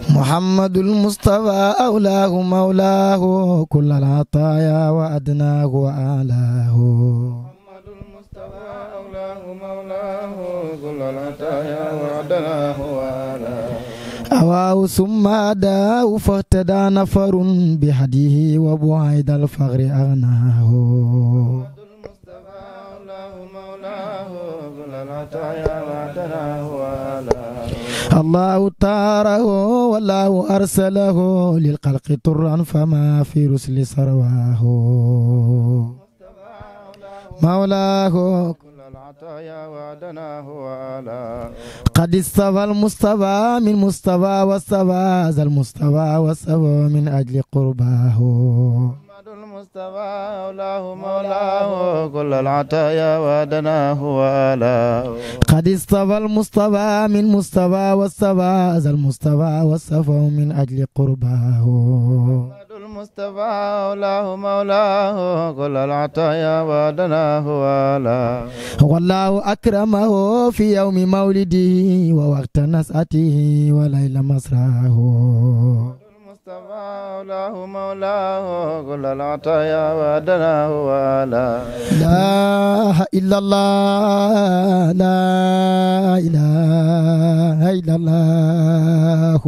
محمد المصطفى أولاه مولاه كل العطايا وأدناه وأعلاه. محمد المصطفى أولاه مولاه كل العطايا وأدناه وأعلاه. أواه ثم أداه فاهتدى نفر بهديه وبعيد الفقر أغناه. محمد المصطفى أولاه مولاه كل العطايا وأدناه وأعلاه. الله طاره والله أرسله للخلق طرا فما في رسل سرواه. مولاه كل العطايا وأدناه وأعلاه. قد استوى المصطفى من مصطفى واستوى ذا المصطفى واستوى من أجل قرباه. محمد المصطفى أولاه مولاه كل العطايا وأدناه وأعلاه. قد استوى المصطفى من مصطفى واستوى ذا المصطفى واستوى من أجل قرباه. محمد المصطفى أولاه مولاه كل العطايا وأدناه وأعلاه. والله أكرمه في يوم مولده ووقت نسأته وليل مسراه. المصطفى أولاه مولاه كل العطايا وأدناه وأعلاه. لا إلا الله لا إله إلا الله.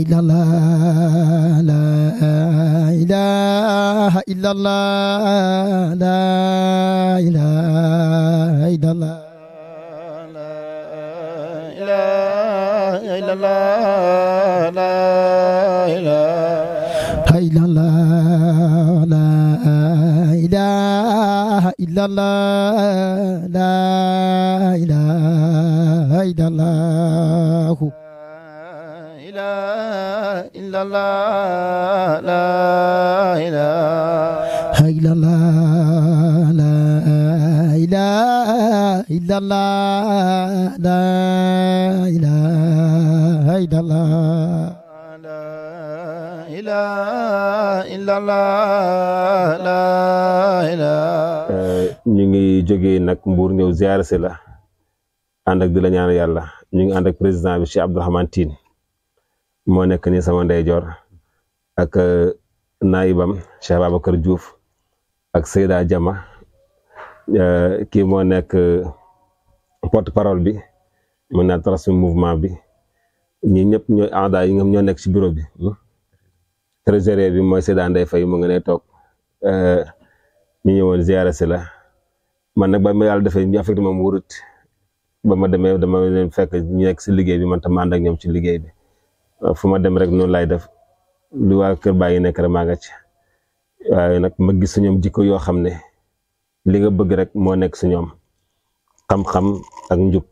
إلا الله لا إله إلا الله لا إله إلا الله. إلا الله لا إله إلا الله لا إله إلا الله لا إله إلا الله. إلا الله لا إله إلا الله لا إله إلا الله لا إله إلا الله. لا إله إلا الله لا إله. ñu ngi jógee nag Mbour ñëw ziar si la ànd ak di la ñaan yàlla. ñu ngi ànd ak président bi Cheikh Abdourahmane Tine moo nekk nii sama ndeyjoor ak naayibam Cheikh Babacar Diouf ak Seyda Jama kii moo nekk porte parole bi mën naa tax suñu mouvement bi ñi ñëpp ñooy aada yi nga ñoo nekk ci bureau bi. trésorier bi mooy Seyda Ndeye Faye mu nga ne toog ñu ñëwoon ziyaara si la man nag ba ma yàlla defee ñu affecté moom wurut ba ma demee dama leen fekk ñu nekk si liggéey bi man tam ànd ak ñoom ci liggéey bi fu ma dem rek noonu laay def lu waa kër baa ngi nekk rek maa nga ci waaye nag ma gis su ñoom jikko yoo xam ne li nga bëgg rek moo nekk si ñoom xam-xam ak njub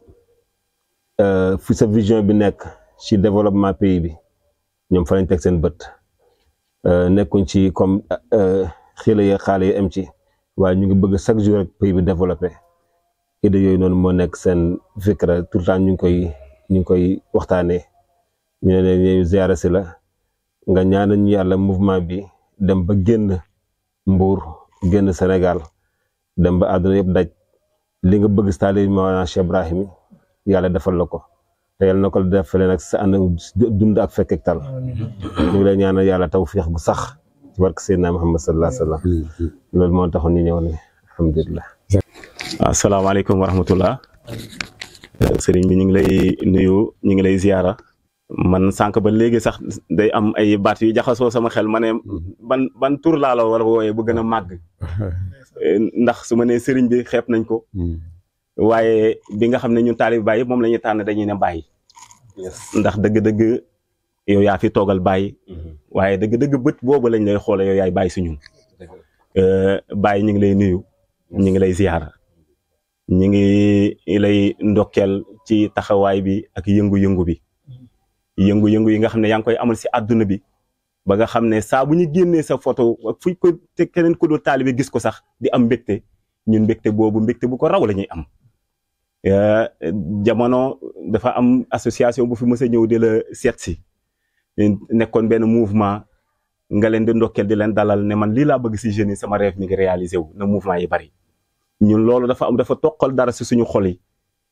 fi sa vision bi nekk ci développement pays bi ñoom fa lañ teg seen bët nekkuñ ci comme xile ya xaale yi am ci waaye ñu ngi bëgg chaque jour rek pays bi développé idée yooyu noonu moo nekk seen fikra tout le temps ñu ngi koy waxtaanee ñu ne ñu ziyaara si la nga ñaanal ñu yàlla mouvement bi dem ba génn Mbour génn Sénégal dem ba àdduna yëpp daj li nga bëgg stali Mawlana Cheikh Ibrahim yàlla defal la ko te yàlla na ko defalee nag sa ànd dund ak fekk ak tal ñu ngi lay ñaanal yàlla tawfiix gu sax ci barke Seydina Muhammad sallallahu alayhi wa sallam loolu moo taxoon ñu ñëw ne alhamdulilah. asalaamaaleykum wa rahmatullah sëriñ bi ñu ngi lay nuyu ñu ngi lay ziyaara man sànq ba léegi sax day am ay baat yu jaxasoo sama xel ma ne ban tur laa la war a wooyee bu gën a màgg ndax su ma nee sëriñ bi xeeb nañ ko waaye bi nga xam ne ñun taalib Baay moom la ñuy tànn dañuy ne Baay ndax dëgg-dëgg yow yaa fi toogal Baay waaye dëgg-dëgg bët boobu lañ lay xoole yow yaay Baay si ñun Baay ñu ngi lay nuyu ñu ngi lay ziyaara ñi ngi lay ndokkeel ci taxawaay bi ak yëngu-yëngu bi yëngu-yëngu yi nga xam ne yaa ngi koy amal si àdduna bi ba nga xam ne saa bu ñu génnee sa photo fuñ ko te keneen ku dul taalibe gis ko sax di am mbégte ñun mbégte boobu mbégte bu ko raw la ñuy am jamono dafa am association bu fi mës a ñëw di la seet si nekkoon benn mouvement nga leen di ndokkeel di leen dalal ne man lii laa bëgg si jeunes yi sama rêve mi ngi réalisé wu na mouvement yi bari ñun loolu dafa toqal dara si suñu xol yi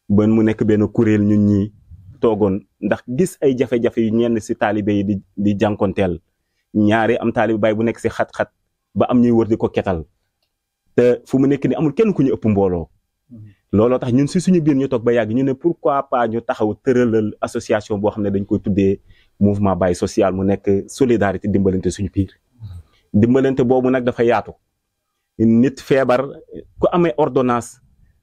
ba mu nekk benn kuréel ñun ñi toogoon ndax gis ay jafe-jafe yu ñenn si taalibe yi di jànkonteel ñaari am taalibe baay bu nekk si xat-xat ba am ñuy wër di ko ketal te fu mu nekk ni amul kenn ku ñu ëpp mbooloo looloo tax ñun si suñu biir ñu toog ba yàgg ñu ne pourquoi pas ñu taxaw tëralal association boo xam ne dañ koy tuddee mouvement Baye social mu nekk solidarité dimbalante suñu biir dimbalante boobu nag dafa yaatu nit feebar ku amee ordonnance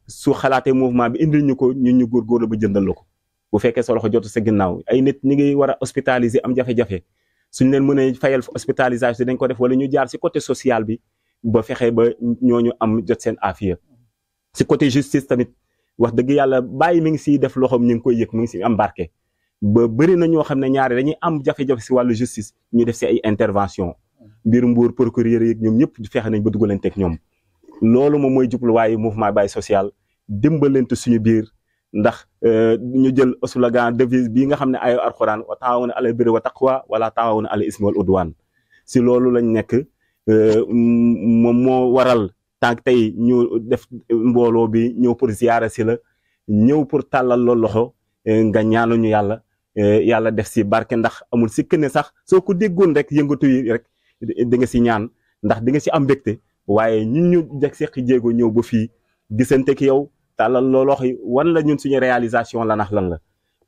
su xalaatee mouvement bi indil ñu ko ñun ñu góorgóorlu ba jëndal la ko bu fekkee sa loxo jotu sa ginnaaw ay nit ñi ngi war a hospitaliser am jafe-jafe suñ leen mën a fayal hospitalisation dañ ko def wala ñu jaar si côté social bi ba fexe ba ñooñu am jot seen afiya si côté justice tamit wax dëgg yàlla bàyyi mi ngi siy def loxoom ñu ngi koy yëg mu ngi si am barke ba bëri na ñoo xam ne ñaari dañuy am jafe-jafe si wàllu justice ñu def si ay intervention mbiru mbuur procureur yi ñoom ñëpp fexe nañ ba dugalanteeg ñoom loolu moom mooy jubluwaayu mouvement Baye social dimbalante suñu biir ndax ñu jël slogan devise bii nga xam ne ayo alxuraan wa taawuna alal birri wa taqwa wala taawuna alal ismi wal udwan si loolu lañ nekk moom moo waral tànk tey ñu def mbooloo bi ñëw pour ziyaara si la ñëw pour tàllal loolu loxo nga ñaanuñu yàlla def si barke ndax amul sikk ne sax soo ko déggoon rek yëngatu yi rek di nga si ñaan ndax di nga si am mbégte waaye ñun ñu jag seqi jéego ñëw ba fii gisante ki yow tàllal loolu loxo yi wan la ñun suñu réalisation la nax lan la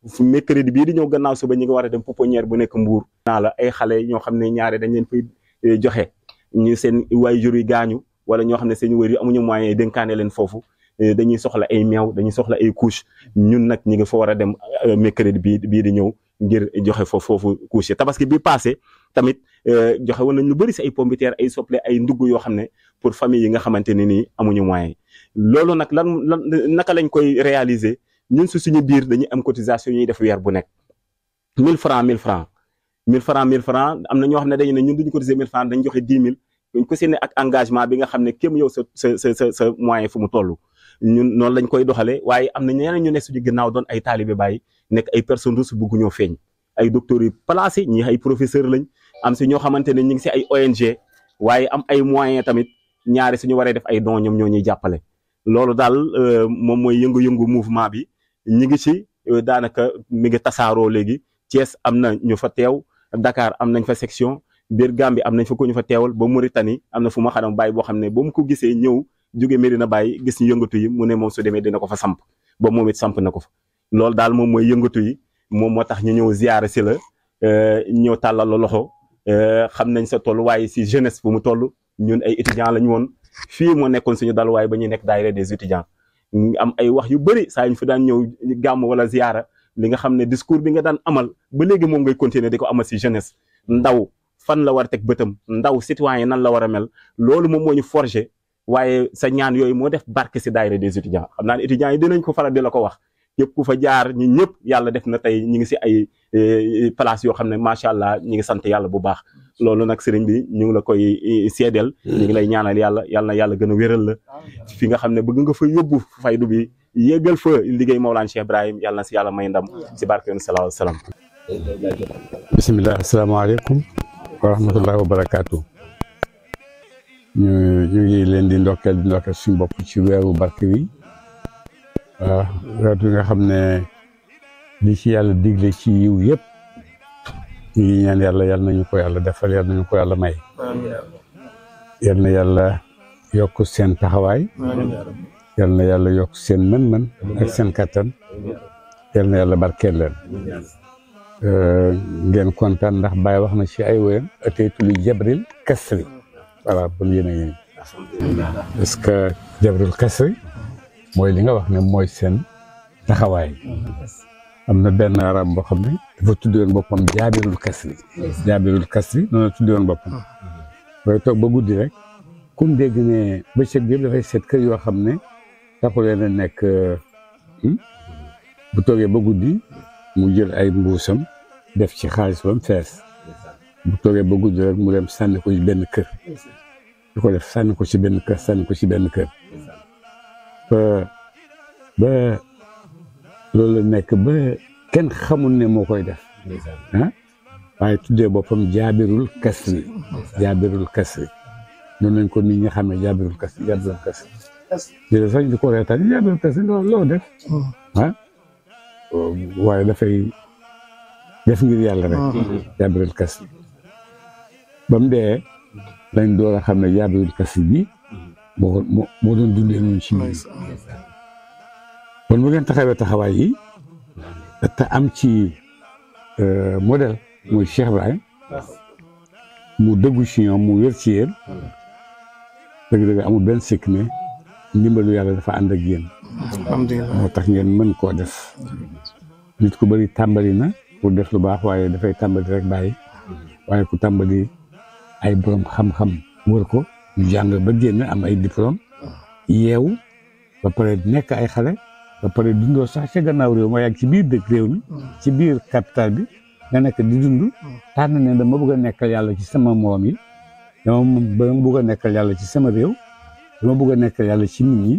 fu mercredi bii di ñëw gannaaw suba ñi nga war a dem pouponnière bu nekk Mbuur naa la ay xale ñoo xam ne ñaare dañ leen fay joxe ñu seen waajur yi gaañu wala ñoo xam ne seen wér yi amuñu moyen dénkaane leen foofu dañuy soxla ay meew dañuy soxla ay couche ñun nag ñi ngi fa war a dem mercredi bii di ñëw ngir joxe foofu couche tabaski bi passé tamit joxe woon nañ lu bëri si ay pomme de terre ay soble ay ndugg yoo xam ne pour famille yi nga xamante ne nii amuñu moyen loolu nag lan naka lañ koy réaliser ñun si suñu biir dañuy am cotisation ñuy def weer bu nekk 1000 francs am na ñoo xam ne dañu ne ñun duñu cotiser 1000 francs dañ joxe 10 000 ñu ko seen ak engagement bi nga xam ne kéem yow sa moyen fu mu toll ñun noonu lañ koy doxalee waaye am na ñeneen ñu ne suñu ginnaaw doon ay taalibe Baay nekk ay personnes ressources bugg ñoo feeñ ay docteurs yu placé ñi ay professeurs lañ am si ñoo xamante ne ñu ngi si ay ONG waaye am ay moyens tamit ñaari suñu waree def ay dons ñoom ñoo ñuy jàppale loolu daal moom mooy yëngu-yëngu mouvement bi ñi ngi ci daanaka mi ngi tasaaroo léegi Thiès am na ñu fa teew Dakar am nañ fa section biir Gambie am nañ fa ko ñu fa teewal ba Mauritanie am na fu ma xanam Baye boo xam ne ba mu ko gisee ñëw jóge Medina Baye gis ñu yëngatu yi mu ne moom su demee dina ko fa samp ba moom it samp na ko fa loolu daal moom mooy yëngatu yi moom moo tax ñu ñëw ziyaare si la ñëw tàllal la loxo xam nañ sa toll waaye si jeunesse bu mu toll ñun ay étudiants lañu woon fii moo nekkoon suñu dal waaye ba ñuy nekk daayira des étudiants am ay wax yu bëri saa ñu fi daan ñëw gàmm wala ziyaara li nga xam ne discours bi nga daan amal ba léegi moom ngay continuer di ko amal si jeunesse ndaw fan la war a teg bëtam ndaw citoyen nan la war a mel loolu moom moo ñu forger waaye sa ñaan yooyu moo def barke si daayira des étudiants xam naa ne étudiants yi dinañ ko faral di la ko wax yëpp ku fa jaar ñi ñëpp yàlla def na tey ñi ngi si ay place yoo xam ne macha allah ñi ngi sant yàlla bu baax loolu nag sëriñ bi ñu ngi la koy seedeel ñu ngi lay ñaanal yàlla na yàlla gën a wéral la fi nga xam ne bëgg nga fa yóbbu faydu bi yéggal fa liggéey Mawlana Cheikh Ibrahim yàlla na si yàlla may ndam si barke yoon salaahu salaam. bisimilah asalaamaaleykum wa rahmatullahi wa barakaatu. ñu ngi leen di ndokkeel suñu bopp ci weeru barke wi waaw weeru nga xam ne li ci yàlla digle ci yiw yëpp ñu ngi ñaan yàlla nañu ko yàlla defal yàlla nañu ko yàlla may yàlla na yàlla yokk seen taxawaay yàlla na yàlla yokk seen mën-mën ak seen kattan yàlla na yàlla barkeel leen ngeen kontaan ndax Baye wax na ci ay woyam ateytu li jabril kasri voilà bon yéen a ngi est-ce que jabril kasri mooy li nga wax ne mooy seen taxawaay am na benn arab boo xam ne dafa tuddoon boppam jaabirul kasri noonu la tuddoon boppam booy toog ba guddi rek kum dégg ne bëccëg bi dafay seet kër yoo xam ne taxu leen a nekk bu toogee ba guddi mu jël ay mbuusam def ci xaalis ba mu fees bu toogee ba guddi rek mu dem sànni ko ci benn kër di ko def sànni ko ci benn kër sànni ko ci benn kër ba loolu la nekk ba kenn xamul ne moo koy def ah waaye tuddee boppam jaabirul kasri noonu lañ ko nit ñi xamee jaabirul kasri jërëjëf sax di ko reetaan jaabirul kasri loo def ah waaye dafay def ngir yàlla rek jaabirul kasri ba mu dee lañ door a xam ne jaabirul kasri bi moo doon dundee noonu ci biir kon bu ngeen taxawee taxawaay yi te am ci modèle muy Cheikh Ibrahim mu dëggu ci ñoom mu wér ci yéen dëgg-dëgg amul benn sikk ne ndimbalu yàlla dafa ànd ak yéen moo tax ngeen mën koo def nit ku bëri tàmbali na pour def lu baax waaye dafay tàmbali rek bàyyi waaye ku tàmbali ay borom xam-xam wër ko ñu jàng ba génn am ay diplôme yeewu ba pare nekk ay xale ba pare dundoo sax ca gannaaw réew ma yàgg ci biir dëkk réew mi ci biir capital bi nga nekk di dund tànn ne dama bëgg a nekkal yàlla ci sama moom yi dama bëgg a nekkal yàlla ci sama réew dama bëgg a nekkal yàlla ci nit ñi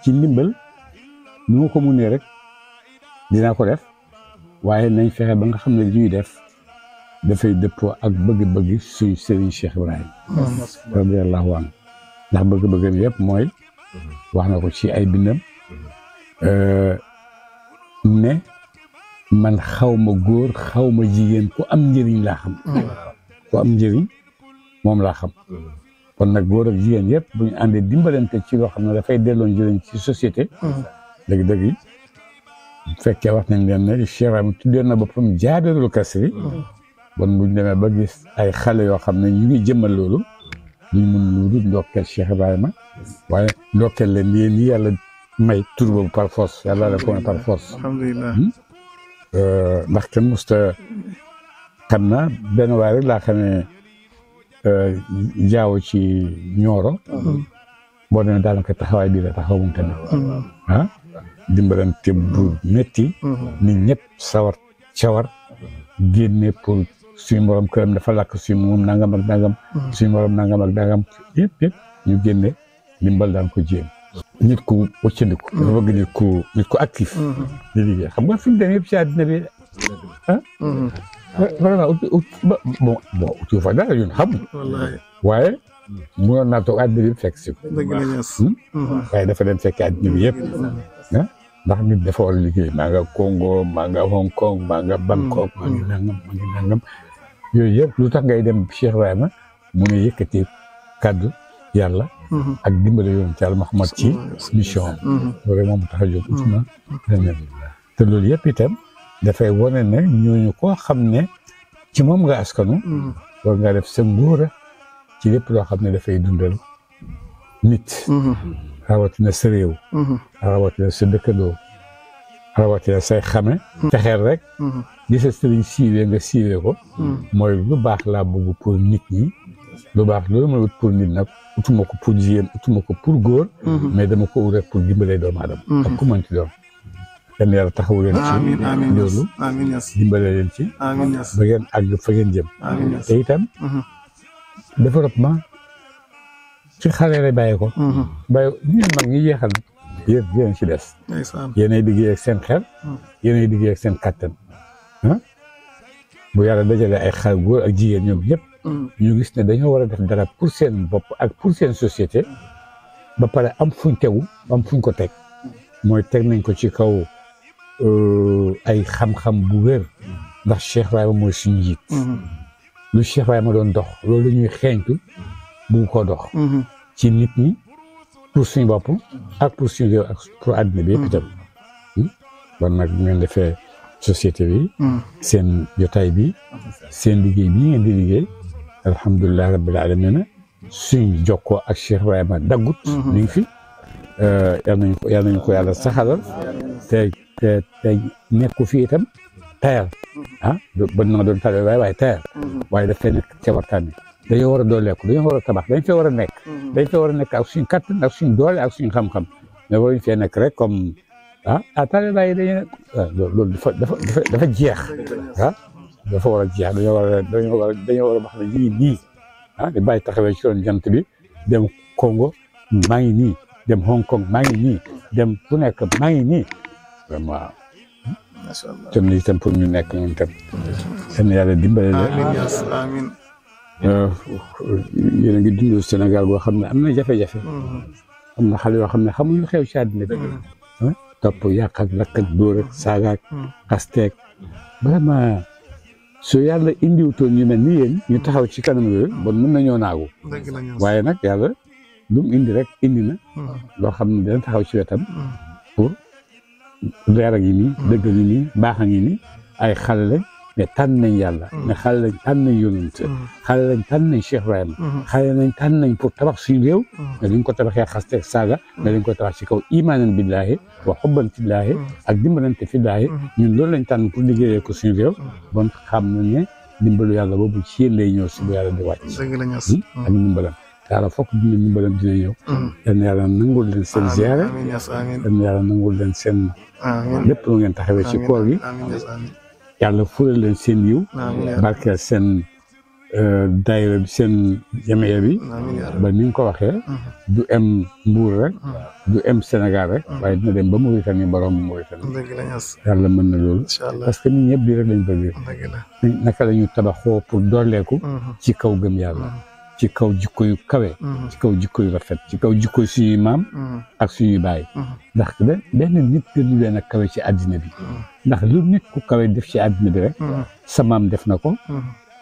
ci ndimbal nu ma ko munee rek dinaa ko def waaye nañ fexe ba nga xam ne li ñuy def dafay dëppoo ak bëgg-bëgg suñu sëriñ Cheikh Ibrahim radiyallahu anhu ndax bëgg-bëggam yëpp mooy wax na ko ci ay bindam ne man xaw ma góor xaw ma jigéen ku am njëriñ laa xam ku am njëriñ moom laa xam kon nag góor ak jigéen yëpp bu ñu àndee dimbalante ci loo xam ne dafay delloo njëriñ ci société dëgg-dëgg yi fekkee wax nañ leen ne Cheikh Ibrahima tuddee na boppam jaabirul kasri bon buñ demee ba gis ay xale yoo xam ne ñu ngi jëmmal loolu ñu mun loolu ndokkeel Cheikh Ibrahima waaye ndokkeel leen yéen ñi yàlla may tur boobu par force yàlla la ko ne par force alhamdulilah ndax kenn musta xam na benn waay rek laa xam ne jaaw ci ñooro boo demee daanaka taxawaay bii la taxaw moom tamit ah dimbalante bu métti nit ñëpp sawar génne pour suñu morom këram dafa lakk suñu moom nangam ak nangam suñu morom nangam ak nangam yëpp ñu génne dimbal daan ko jéem nit ku wëccandiku dafa bëgg nit ku actif di liggéey xam nga fi mu dem yëpp ci àddina bi ah vraiment bon uti fa dara ñun xam waaye mënoon naa toog àddina bi fekk si ko waaye dafa dem fekk àddina bi yëpp ah ndax nit dafa war a liggéey maa nga Congo maa nga Hong Kong maa nga Bangkok maa ngi nangam yooyu yëpp lu tax ngay dem Cheikh Ibrahima mu ne yëkkati kàddu yàlla ak dimbale yoon ci Yàlla Muhammad ci mission am loolu moom tax a jóg utuma leneen te loolu yëpp itam dafay wane ne ñooñu koo xam ne ci moom nga askanu war nga def sa ngóora ci lépp loo xam ne dafay dundal nit rawatina sa réew rawatina sa dëkkandoo rawatina say xame fexeel rek di sa sëriñ siiwee nga siiwee ko mooy lu baax laa bëgg pour nit ñi lu baax loolu ma wut pour nit nag utuma ko pour jigéen utuma ko pour góor mais dama ko wut rek pour dimbalee doomu aadama ak ku mën ci doon kenn yàlla taxawu leen ci loolu dimbalee leen ci ba ngeen àgg fa ngeen jëm te itam développement ci xale la bàyyi ko bàyyi ñun mag ñi jeexal yéen ci des yéenay liggéey ak seen xel yéenay liggéey ak seen kattan ah bu yàlla dajalee ay xale góor ak jigéen ñoom ñëpp ñu gis ne dañoo war a def dara pour seen bopp ak pour seen société ba pare am fuñ tegu am fuñ ko teg mooy teg nañ ko ci kaw ay xam-xam bu wér ndax Cheikh Ibrahima mooy suñu njiit lu Cheikh Ibrahima doon dox loolu ñuy xeeñtu bu ko dox ci nit ñi pour suñu bopp ak pour suñu réew ak pour àddina bi yëpp itam bon nag ngeen defee société bi seen jotaay bi seen liggéey bi ngeen di liggéey alhamdulilah rabbil alamin suñ jokkoo ak Cheikh Ibrahima daggut mi ngi fi yal nañu ko yàlla saxalal te nekku fi itam tayal ah ba na nga doon tale waaye tayal waaye daf fee nekk ca waxtaan dañoo war a dooleeku dañoo war a tabax dañ fee war a nekk dañ fee war a nekk ak suñ kattan ak suñ doole ak suñ xam-xam mais waruñu fee nekk rek comme taalibe yi dañuy loolu dafa jeex dafa war a jeex dañoo war a wax ne ñu ngi nii di bàyyi taxawee ci yoon jant bi dem Congo maa ngi nii dem Hong Kong maa ngi nii dem fu nekk maa ngi nii vraiment te lii itam pour ñu nekk ñun itam seen yàlla dimbale leen yéen a ngi dund Sénégal boo xam ne am na jafe-jafe am na xale yoo xam ne xamuñu xew ci àddina bi topp yàq ak lakk ak dóor ak saaga ak xasteeg vraiment su yàlla indiwutoon ñu mel ni yéen ñu taxaw ci kanam yooyu bon mën nañoo naagu waaye nag yàlla lu mu indi rek indi na loo xam ne dina taxaw ci wetam pour leer a ngi nii dëgg a ngi nii baax a ngi nii ay xale lañ mais tànn nañ yàlla mais xale lañ tànn nañ yonent xale lañ tànn nañ Cheikh Ibrahima xale lañ tànn nañ pour tabax suñu réew mais duñ ko tabaxee xasteeg saaga mais dañ ko tabax ci kaw imaanan billaahi wa xubban fillaahi ak dimbalante fillaahi ñun loolu lañ tànn pour liggéeyee ko suñu réew bon xam na ne dimbalu yàlla boobu ci yéen lay ñëw si bu yàlla di wàcc ak dimbalam yàlla fokk dimbalam dina ñëw yal na yàlla nangul leen seen ziyaare yal na yàlla nangul leen seen lépp lu ngeen taxawee ci koor gi yàlla fural leen seen yiw barkeel seen daayira bi seen jamiya bi ba ni nga ko waxee du em Mbuur rek du em Sénégal rek waaye dina dem ba Mauritanie borom Mauritanie yàlla mën na loolu parce que nit ñëpp di rek lañ bëgg naka la ñu tabaxoo pour dooleeku ci kaw gëm yàlla ci kaw jikko yu kawe ci kaw jikko yu rafet ci kaw jikko yu suñuy maam ak suñuy baay ndax benn nit gënu leen a kawe ci àddina bi ndax lu nit ku kawe def ci àddina bi rek sa maam def na ko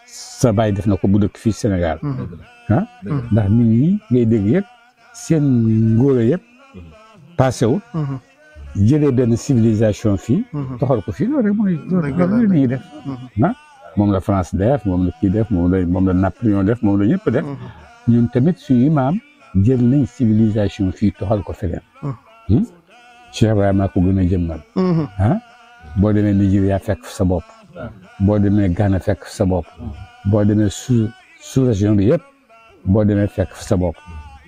sa baay def na ko bu dëkk fii Sénégal ndax nit ñi ngay dégg yëpp seen ngóore yëpp passé wut jëlee benn civilisation fii toxal ko fii loolu rek mooy loolu nit ñi def moom la France def moom la kii def moom la Napoléon def moom la ñëpp def ñun tamit suñu maam jël nañ civilisation fii toxal ko feneen Cheikh Ibrahima ko gën a jëmmal boo demee Nigeria fekk sa bopp boo demee Ghana fekk sa bopp boo demee sous région bi yëpp boo demee fekk sa bopp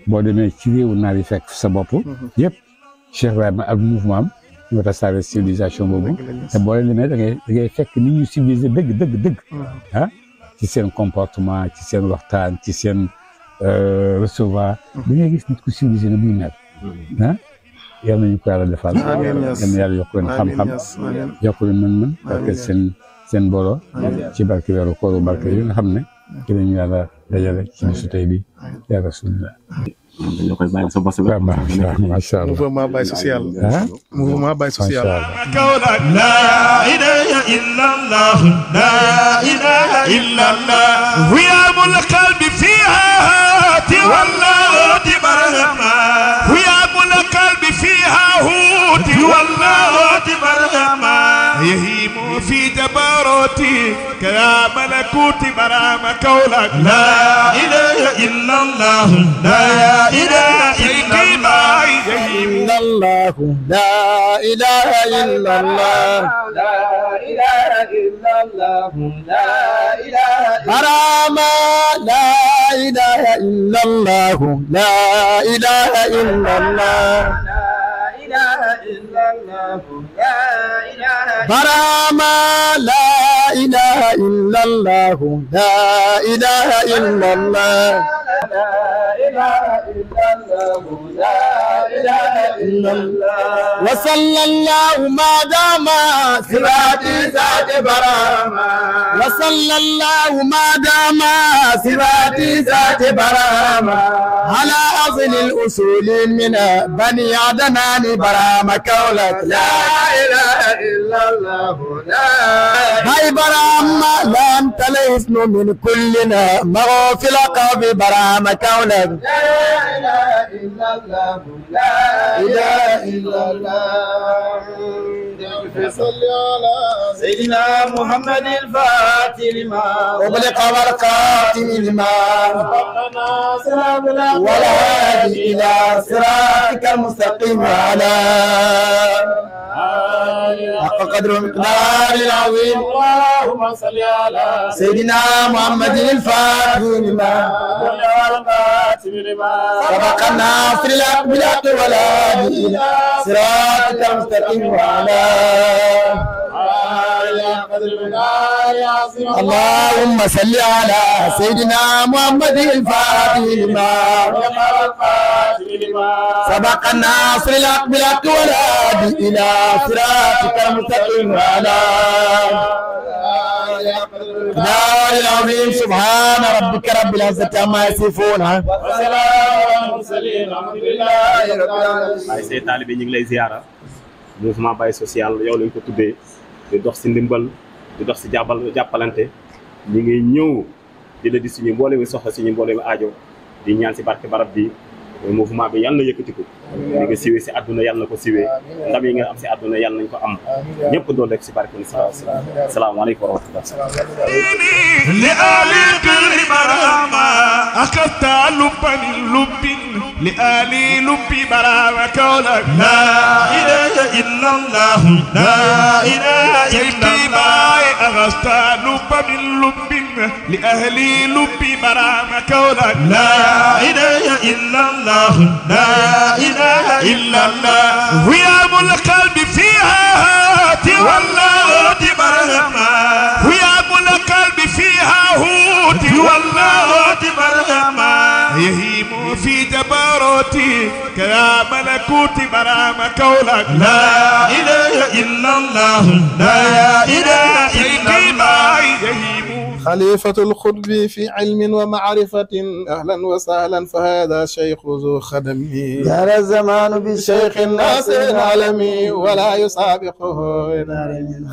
boo demee ci réewu naar yi fekk sa bopp yëpp Cheikh Ibrahima ak mouvement am ñoo tasaare civilisation boobu te boo leen demee da ngay fekk nit ñu civilisé dëgg ci seen comportement ci seen waxtaan ci seen recevoir da ngay gis nit ku civilisé na muy mel yal nañu ko yàlla defal yal na yàlla yokk leen xam-xam yokk leen mën-mën barke seen booloo ci barke weeru kooru barke yi nga xam ne ci lañu yàlla dajale ci bisu tey bi ya rasulillah ñoo koy bàyyi sa bopp ba macha allah mouvement Baye social mouvement Baye social la ilaha illa allah la ilaha illa allah wiyamul qalbi fiha tiwallati barhama wiyamul qalbi fiha tiwallati barhama يهيم في جبروتي كيا ملكوت برام كولك لا إله إلا الله لا إله إلا الله إلا الله لا إله إلا الله لا إله إلا الله لا إله برام لا إله إلا الله لا إله إلا الله برام لا إله إلا الله لا إله إلا الله لا إله إلا الله لا إله إلا الله وصلى الله ما دام صراطي ذات براما وصلى الله ما دام صراطي ذات براما على أصل الأصول من بني عدنان برام كولك لا إله إلا الله لا هاي برام لم تلسن من كلنا مغفل قلب برام كولك لا إله إلا الله لا إله إلا الله صلى على سيدنا محمد الفاتح لما وبلغ والقاتم لما ولا هادي إلى صراطك المستقيم على حق قدر ومقدار العظيم اللهم صل على سيدنا محمد الفاتح لما سبق الناصر الحق بالحق والهادي إلى صراطك المستقيم وعلى اللهم صل على سيدنا محمد الفاتح لما سبق الناصر الحق بالحق والهادي إلى صراطك المستقيم وعلى دار العظيم سبحان ربك رب العزة عما يصفون وسلام على المرسلين الحمد لله رب العالمين. ay say taalibe ñu ngi lay ziara mouvement Baye social yow lañ ko tuddee di dox si ndimbal di dox si jàppalante ñi ngi ñëw di la di suñu mboolem mi soxla suñu mboolem mi aajo di ñaan si barke barab bi mouvement bi yàlla na yëkkatiku li nga siwee si àdduna yàlla na ko siwee ndam yi nga am si àdduna yàlla nañ ko am ñëpp doon rek si barke ni salaamaaleykum wa rahmatullah li ali kulli barama akasta lubban lubbin li ali lubbi barama kawlak la ilaha illa allah la ilaha illa allah akasta lubban lubbin li ahli lubbi barama kawlak la ilaha illa allah la ilaha illa allah ويا القلب فيها هات والله برهما ويا القلب فيها هوت والله برهما يهيم في جبروتي كيا ملكوت برام كولك لا اله الا الله لا اله الا الله يهيم خليفة الخطب في علم ومعرفة أهلا وسهلا فهذا شيخ ذو خدم جرى الزمان بالشيخ الناصر العالمي ولا يسابقه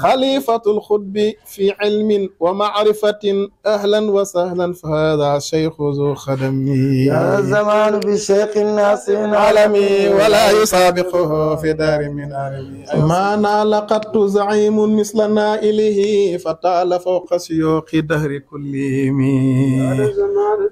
خليفة الخطب في علم ومعرفة أهلا وسهلا فهذا شيخ ذو خدم جرى الزمان بالشيخ الناصر العالمي ولا يسابقه في دار من عالمي ما نال قط زعيم مثل نائله فطال فوق شيوخ دهر كلهم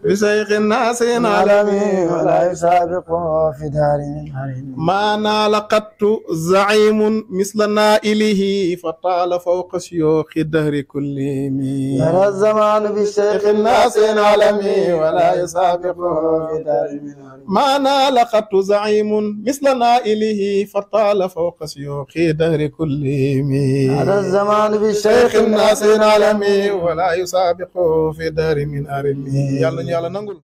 بشيخ الناس عالمي ولا يسابقه في دار من عالمي ما نال قط زعيم مثل نائله فطال فوق شيوخ الدهر كلهم جرى الزمان بالشيخ الناس عالمي ولا يسابقه في دار من عالمي ما نال قط زعيم مثل نائله فطال فوق شيوخ الدهر كلهم جرى الزمان بالشيخ الناس عالمي ولا يسابقه في دار من عالمي يلا نقول